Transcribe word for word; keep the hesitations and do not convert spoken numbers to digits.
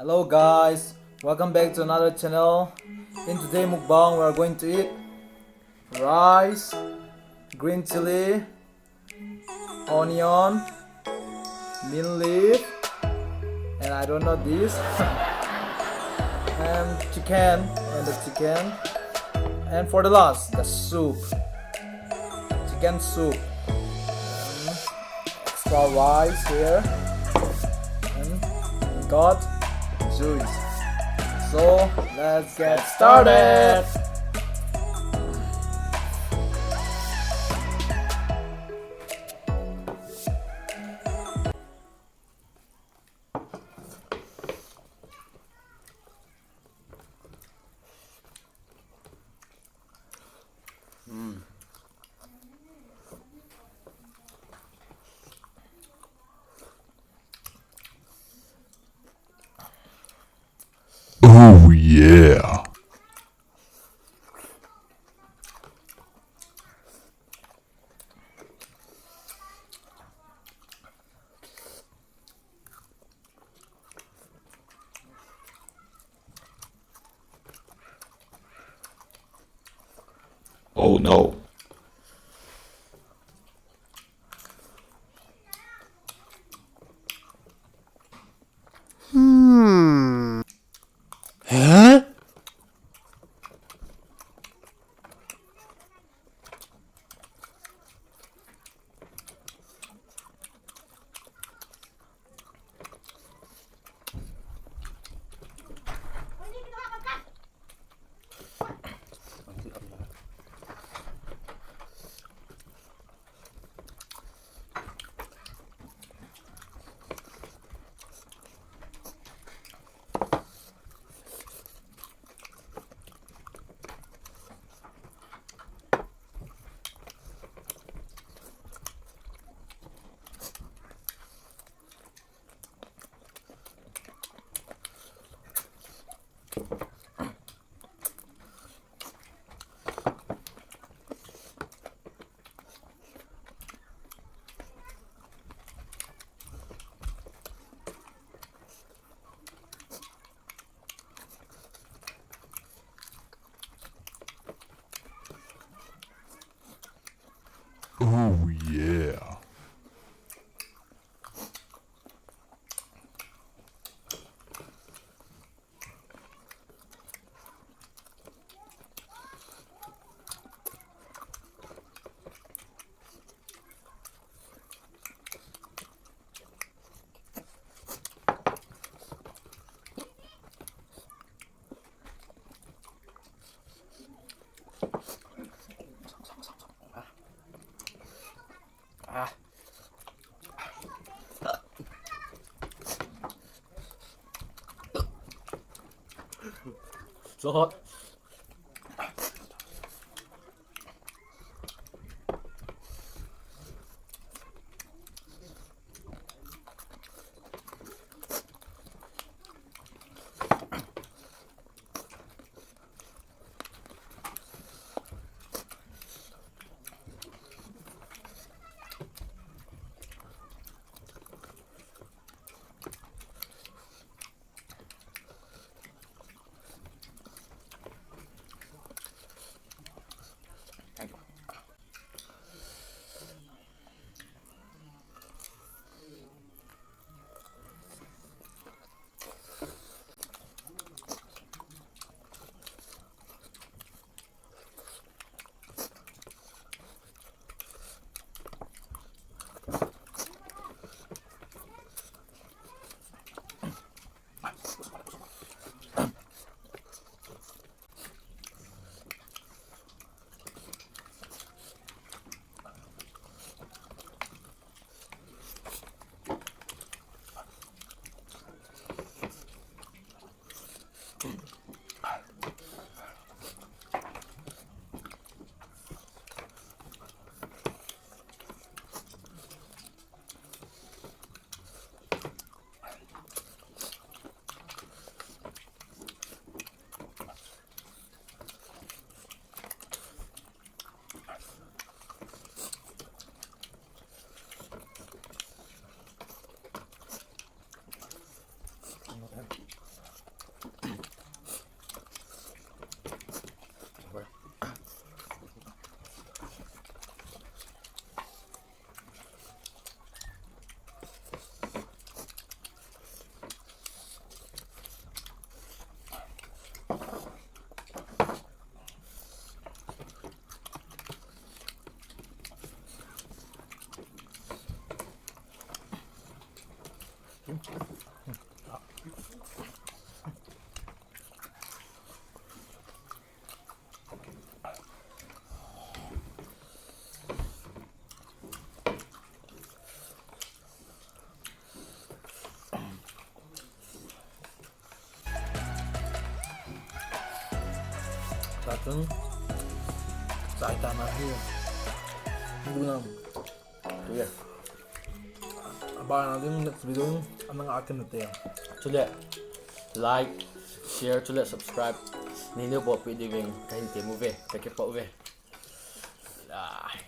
Hello guys, welcome back to another channel. In today mukbang we are going to eat rice, green chili, onion, mint leaf, and I don't know this. And chicken, and the chicken. And for the last, the soup. Chicken soup. And extra rice here. And we got juice. So let's get started. Oh yeah. Oh no. Hmm. Huh? Oh yeah. Ah. So hot. Atun. Sai ta na hi. Duna. Tu ya. Abana ding next video. Anang akin te. Chule. Like, share, chule subscribe. Nini bo pi ding kahin te mu ve, ka ke pa ve. Ai.